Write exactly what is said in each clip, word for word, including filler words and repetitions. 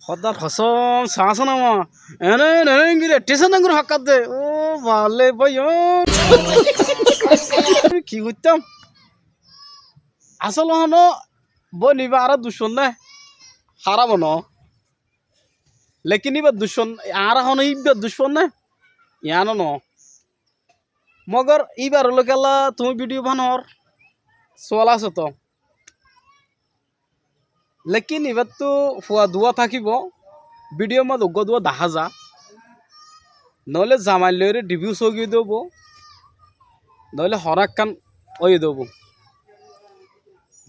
Hóddar hosóm, saá saá namá. Ene, ene, engiri, etthí saá nangori fakkát de. Ó, bale, bái, ó. Ki hoittám? Asóle honó bóin ibá añárar ducmon né, háraf ó no. Lekin ibá ducmon, añára honó ibá ducmon né, yián ó no. Mogor íbar lói kiyólla tuñí bídiyo banor, suwal asé toó. Lekin ibáttu fua duwá tákibo, bídiyor mazé uggúa duwá dahá za. Noóile zamai loiyóre dhibiyus óigiyoi de óibo, noóile hono ekkán óiye de óibo.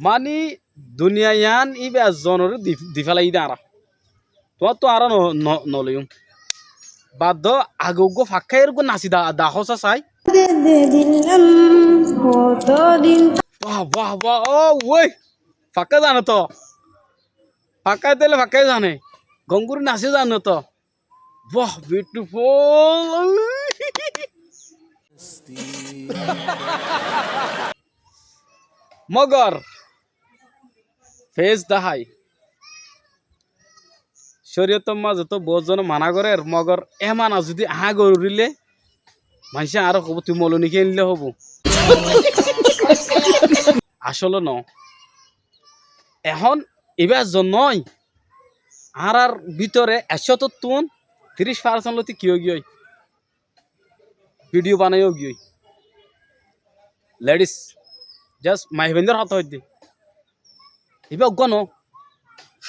Mani duniya yián íba ezzonoré di, di félaiyé de añára. Tuáñttu añára no, no, noloiyúm. Bad do, age uggúa fakká ergúa nasi da, da hoósa sai. Wah, wah, wah, ó, uwé. Fakká zane toó. Fakká tóile fakká zane. Gom gorí nasi zane toó. Wah, beautiful. Mogor fes dahái. Córiyotor mazé toó boóut zone mana gorér, mogor é mana zudi aññí goríle, maincé añáre hoibó, tui moloni ki aníle hoibó. Asóle no. Ehón ibá ezzon noó. Añárar bútore ekcótottún tiríc farsent lóti ki óigiyoi? Bídiyo banai óigiyoi. Ledis. Just maiyafuaindór hotá hoiddé. Ibá uggúa no.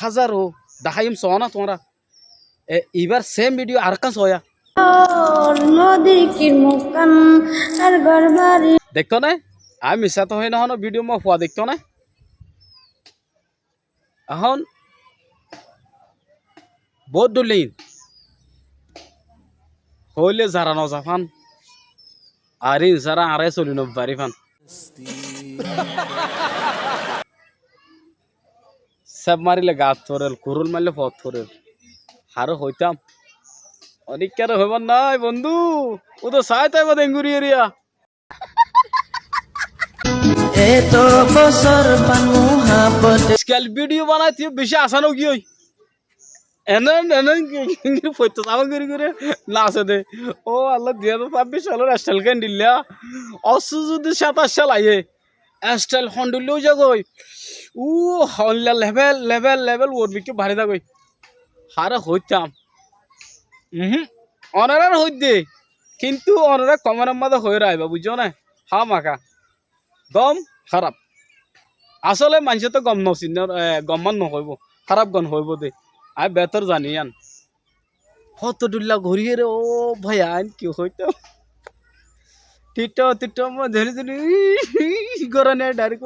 Házaro daháiyum, soó na tuáñra. E, ibár sem bídiyo arekkán soóya. Deikkó né? Aññí missá toó hoói no, honó bídiyo mo fua deikkó né? Ehón boóut dhoillá iín. Hoóile zara no za fán, ar iín sára añára soli no fari fán. Sép marile gaat forer, kurúl marile foót forer. Haré hoitám. Oníkkáre hoibár nái, bondú. Udo sai táibo de engori eriya. Eto bosór pan muhabbot. Ajkal bídiyo banait yó bicí asán óigiyoi. Enen, enen, foitto zaman gorí gorí nase de. Ó Allah, dui házar sábbic salor esthel gendilla. Ossú zudi sátac sal aiyé, esthel hondilla ói zagói. Ú, hoilla level, level, level, uor bikki bari zagói. Haré hoitám. Uhum. Onorár hoiddé. Kintu onorá komenor mazé hoiyóre aibá, buijjó né? Hámaka. Gom, háraf. Asóle maincé toó gom no sinné, e, gom man no hoibó, háraf gom hoibó de. Aññí betór zani yían. Hoto dhulla goríyeré, ó bái, aññí ki hoitám? Tito, tito, mo dheri dheri, gorá né, dhairek.